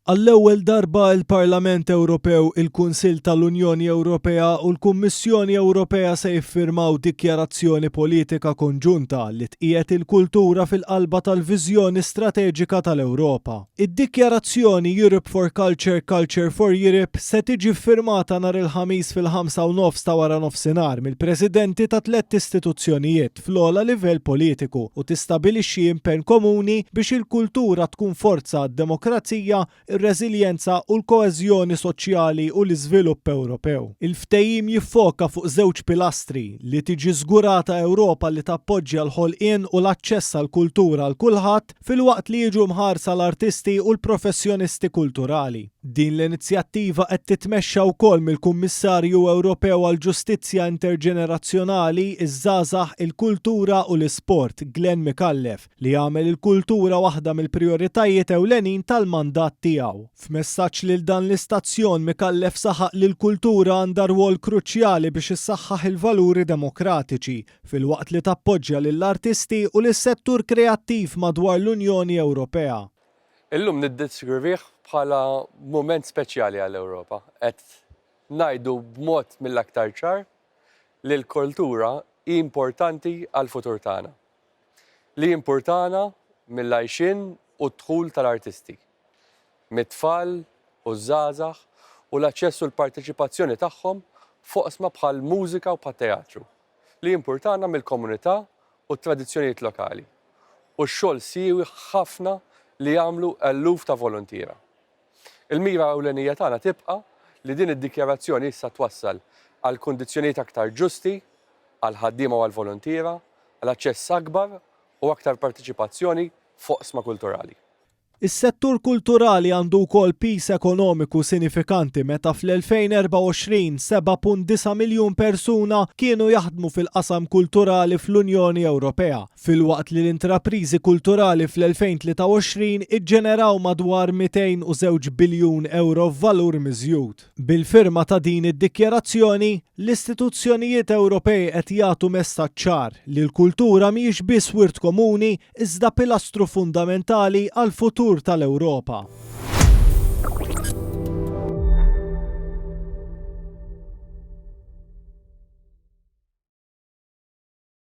Għall-ewwel darba il-Parlament Ewropew, il-Kunsill tal-Unjoni Ewropea u l-Kummissjoni Ewropea se jiffirmaw dikjarazzjoni politika konġunta li tqiegħed il-kultura fil-qalba tal-viżjoni strateġika tal-Ewropa. Id-dikjarazzjoni Europe for Culture, Culture for Europe se tiġi ffirmata nhar il-Ħamis fil-5:30 ta' waranofsinhar mill-Presidenti ta' tlett istituzzjonijiet fl-ogħla livell politiku u tistabilixxi impenn komuni biex il-kultura tkun forza għad-demokrazija, ir-reżiljenza u l-koeżjoni soċjali u l-iżvilupp Ewropew. Il-ftehim jiffoka fuq żewġ pilastri, li tiġi żgurata Ewropa li tappoġġja l-ħolqien u l-aċċess għall-kultura għal kulħadd filwaqt li jiġu mħarsa l-artisti u l-professjonisti kulturali. Din l-inizjattiva qed titmexxa wkoll mill-Kummissarju Ewropew għall-Ġustizzja Interġenerazzjonali, iż-Żgħażagħ, il-Kultura u l-Isport, Glenn Micallef, li għamel il-kultura waħda mill-prijoritajiet ewlenin tal-mandat tiegħu. F'messaġġ lil dan l-istazzjon, Micallef saħaq li l-kultura għandha rwol kruċjali biex issaħħaħ il-valuri demokratiċi, filwaqt li tappoġġja lill-artisti u lis-settur kreattiv madwar l-Unjoni Ewropea. Illum niddeskrivih bħala mument speċjali għall-Ewropa. Qed ngħidu b'mod mill-aktar ċar li l-kultura hi importanti għall-futur tagħna. Li jimpurtana mill-għajxien u d-dħul tal-artisti, mit-tfal u ż-żgħażagħ u l-aċċess u l-parteċipazzjoni tagħhom f'oqsma bħall-mużika u bħat-teatru. Li jimpurtana mill-komunità u t-tradizzjonijiet lokali u x-xogħol siewi ħafna li jagħmlu eluf ta' voluntiera. Il-mira ewlenija tagħna tibqa' li din id-dikjarazzjoni issa twassal għal kundizzjonijiet aktar ġusti għall-ħaddiema u għall-voluntiera, għal aċċess akbar u aktar parteċipazzjoni f'oqsma kulturali. Is-settur kulturali għandu wkoll piż ekonomiku sinifikanti meta fl-2024 7.9 miljun persuna kienu jaħdmu fil-qasam kulturali fl-Unjoni Ewropea, filwaqt li l-intrapriżi kulturali fl-2023 iġġeneraw madwar 202 biljun ewro f'valur miżjud. Bil-firma ta' din id-dikjarazzjoni, l-istituzzjonijiet Ewropej qed jagħtu messaġġ ċar li l-kultura mhijiex biss wirt komuni iżda pilastru fundamentali għall-futur tal-Ewropa.